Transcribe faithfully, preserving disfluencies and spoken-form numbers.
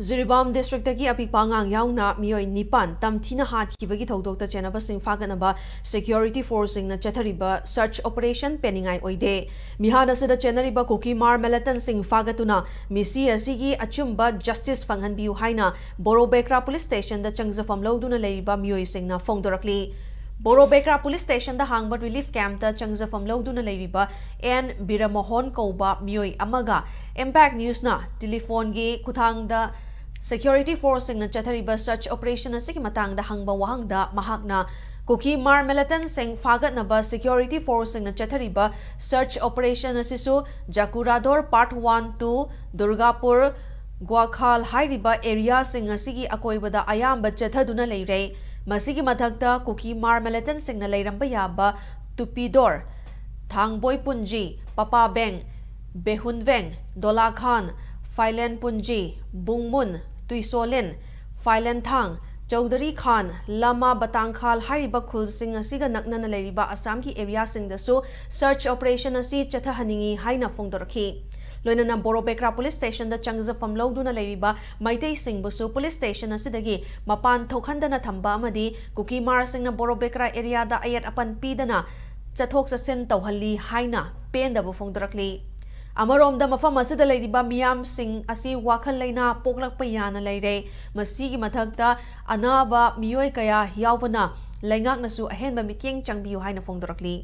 ꯖꯤꯔꯤꯕꯥꯝ ꯗꯤꯁꯇ꯭ꯔꯤꯛꯇꯒꯤ ꯑꯄꯤꯛꯄ ꯑꯉꯥꯡ ꯌꯥꯎꯅ ꯃꯤꯑꯣꯏ ꯅꯤꯄꯥꯟ ꯇꯝꯊꯤꯅ ꯍꯥꯠꯈꯤꯕꯒꯤ ꯊꯧꯗꯣꯛꯇ ꯆꯦꯟꯅꯕꯁꯤꯡ ꯐꯥꯒꯠꯅꯕ ꯁꯦꯀ꯭ꯌꯨꯔꯤꯇꯤ ꯐꯣꯔꯁꯁꯤꯡꯅ ꯆꯠꯊꯔꯤꯕ ꯁꯔꯆ ꯑꯣꯄꯔꯦꯁꯟ ꯄꯦꯟꯅꯤꯡꯉꯥꯏ ꯑꯣꯏꯗꯦ꯫ ꯃꯤꯍꯥꯠ ꯑꯁꯤꯗ ꯆꯦꯟꯅꯔꯤꯕ ꯀꯨꯀꯤꯃꯥꯔ ꯃꯤꯂꯤꯇꯦꯟꯠꯁꯤꯡ ꯐꯥꯒꯠꯇꯨꯅ ꯃꯤꯁꯤ ꯑꯁꯤꯒꯤ ꯑꯆꯨꯝꯕ ꯖꯁꯇꯤꯁ ꯐꯪꯍꯟꯕꯤꯌꯨ ꯍꯥꯏꯅ ꯕꯣꯔꯣꯕꯦꯀ꯭ꯔꯥ ꯄꯨꯂꯤꯁ ꯁ꯭ꯇꯦꯁꯟꯗ ꯆꯪꯖꯐꯝ ꯂꯧꯗꯨꯅ ꯂꯩꯔꯤꯕ ꯃꯤꯑꯣꯏꯁꯤꯡꯅ ꯐꯣꯡꯗꯣꯔꯛꯂꯤ꯫ ꯕꯣꯔꯣꯕꯦꯀ꯭ꯔꯥ ꯄꯨꯂꯤꯁ ꯁ꯭ꯇꯦꯁꯟꯗ ꯍꯥꯡꯕ ꯔꯤꯂꯤꯐ ꯀꯦꯝꯞꯇ ꯆꯪꯖꯐꯝ ꯂꯧꯗꯨꯅ ꯂꯩꯔꯤꯕ ꯑꯦꯟ ꯕꯤꯔꯃꯣꯍꯣꯟ ꯀꯧꯕ ꯃꯤꯑꯣꯏ ꯑꯃꯒ ꯏꯝꯄꯦꯛ ꯅ꯭ꯌꯨꯁꯅ ꯇꯦꯂꯤꯐꯣꯟꯒꯤ ꯈꯨꯠꯊꯥꯡꯗ ꯁꯦꯀ꯭ꯌꯨꯔꯤꯇꯤ ꯐꯣꯔꯁꯁꯤꯡꯅ ꯆꯠꯊꯔꯤꯕ ꯁꯔꯆ ꯑꯣꯄꯔꯦꯁꯟ ꯑꯁꯤꯒꯤ ꯃꯇꯥꯡꯗ ꯍꯪꯕ ꯋꯥꯍꯪꯗ ꯃꯍꯥꯛꯅ ꯀꯨꯀꯤꯃꯥꯔ ꯃꯤꯂꯤꯇꯦꯟꯠꯁꯤꯡ ꯐꯥꯒꯠꯅꯕ ꯁꯦꯀ꯭ꯌꯨꯔꯤꯇꯤ ꯐꯣꯔꯁꯁꯤꯡꯅ ꯆꯠꯊꯔꯤꯕ ꯁꯔꯆ ꯑꯣꯄꯔꯦꯁꯟ ꯑꯁꯤꯁꯨ ꯖꯀꯨꯔꯥꯗꯣꯔ ꯄꯥꯔꯠ ꯋꯥꯟ ꯇꯨ, ꯗꯨꯔꯒꯥꯄꯨꯔ, ꯒ꯭ꯋꯥꯈꯥꯜ ꯍꯥꯏꯔꯤꯕ ꯑꯦꯔꯤꯌꯥꯁꯤꯡ ꯑꯁꯤꯒꯤ ꯑꯀꯣꯏꯕꯗ ꯑꯌꯥꯝꯕ ꯆꯠꯊꯗꯨꯅ ꯂꯩꯔꯦ꯫ ꯃꯁꯤꯒꯤ ꯃꯊꯛꯇ ꯀꯨꯀꯤꯃꯥꯔ ꯃꯤꯂꯤꯇꯦꯟꯠꯁꯤꯡꯅ ꯂꯩꯔꯝꯕ ꯌꯥꯕ ꯇꯨꯄꯤꯗꯣꯔ, ꯊꯥꯡꯕꯣꯏ ꯄꯨꯟꯖꯤ, ꯄꯄꯥꯕꯦꯡ, ꯕꯦꯍꯨꯟꯕꯦꯡ, ꯗꯣꯂꯥꯈꯥꯟ, ꯐꯥꯏꯂꯦꯟ ꯄꯨꯟꯖꯤ, ꯕꯨꯡꯃꯨꯟ, ꯇꯨꯏꯁꯣꯂꯤꯟ, ꯐꯥꯏꯂꯦꯟꯊꯥꯡ, ꯆꯧꯗꯔꯤ ꯈꯥꯟ, ꯂꯃꯥ ꯕꯇꯥꯡꯈꯥꯜ ꯍꯥꯏꯔꯤꯕ ꯈꯨꯜꯁꯤꯡ ꯑꯁꯤꯒ ꯅꯛꯅꯅ ꯂꯩꯔꯤꯕ ꯑꯁꯥꯝꯒꯤ ꯑꯦꯔꯤꯌꯥꯁꯤꯡꯗꯁꯨ ꯁꯔꯆ ꯑꯣꯄꯔꯦꯁꯟ ꯑꯁꯤ ꯆꯠꯊꯍꯟꯅꯤꯡꯏ ꯍꯥꯏꯅ ꯐꯣꯡꯗꯣꯔꯛꯈꯤ꯫ ꯂꯣꯏꯅꯅ ꯕꯣꯔꯣꯕꯦꯀ꯭ꯔꯥ ꯄꯨꯂꯤꯁ ꯁ꯭ꯇꯦꯁꯟꯗ ꯆꯪꯖꯐꯝ ꯂꯧꯗꯨꯅ ꯂꯩꯔꯤꯕ ꯃꯩꯇꯩꯁꯤꯡꯕꯨꯁꯨ ꯄꯨꯂꯤꯁ ꯁ꯭ꯇꯦꯁꯟ ꯑꯁꯤꯗꯒꯤ ꯃꯄꯥꯟ ꯊꯣꯛꯍꯟꯗꯅ ꯊꯝꯕ ꯑꯃꯗꯤ ꯀꯨꯀꯤꯃꯥꯔꯁꯤꯡꯅ ꯕꯣꯔꯣꯕꯦꯀ꯭ꯔꯥ ꯑꯦꯔꯤꯌꯥꯗ ꯑꯌꯦꯠ ꯑꯄꯟ ꯄꯤꯗꯅ ꯆꯠꯊꯣꯛ ꯆꯠꯁꯤꯟ ꯇꯧꯍꯜꯂꯤ ꯍꯥꯏꯅ ꯄꯦꯟꯗꯕ ꯐꯣꯡꯗꯣꯔꯛꯂꯤ꯫ ꯑꯃꯔꯣꯝꯗ ꯃꯐꯝ ꯑꯁꯤꯗ ꯂꯩꯔꯤꯕ ꯃꯤꯌꯥꯝꯁꯤꯡ ꯑꯁꯤ ꯋꯥꯈꯜ ꯂꯩꯅꯥ ꯄꯣꯛꯂꯛꯄ ꯌꯥꯅ ꯂꯩꯔꯦ꯫ ꯃꯁꯤꯒꯤ ꯃꯊꯛꯇ ꯑꯅꯥꯕ ꯃꯤꯑꯣꯏ ꯀꯌꯥ ꯌꯥꯎꯕꯅ ꯂꯩꯉꯥꯛꯅꯁꯨ ꯑꯍꯦꯟꯕ ꯃꯤꯠꯌꯦꯡ ꯆꯪꯕꯤꯌꯨ ꯍꯥꯏꯅ ꯐꯣꯡꯗꯣꯔꯛꯂꯤ꯫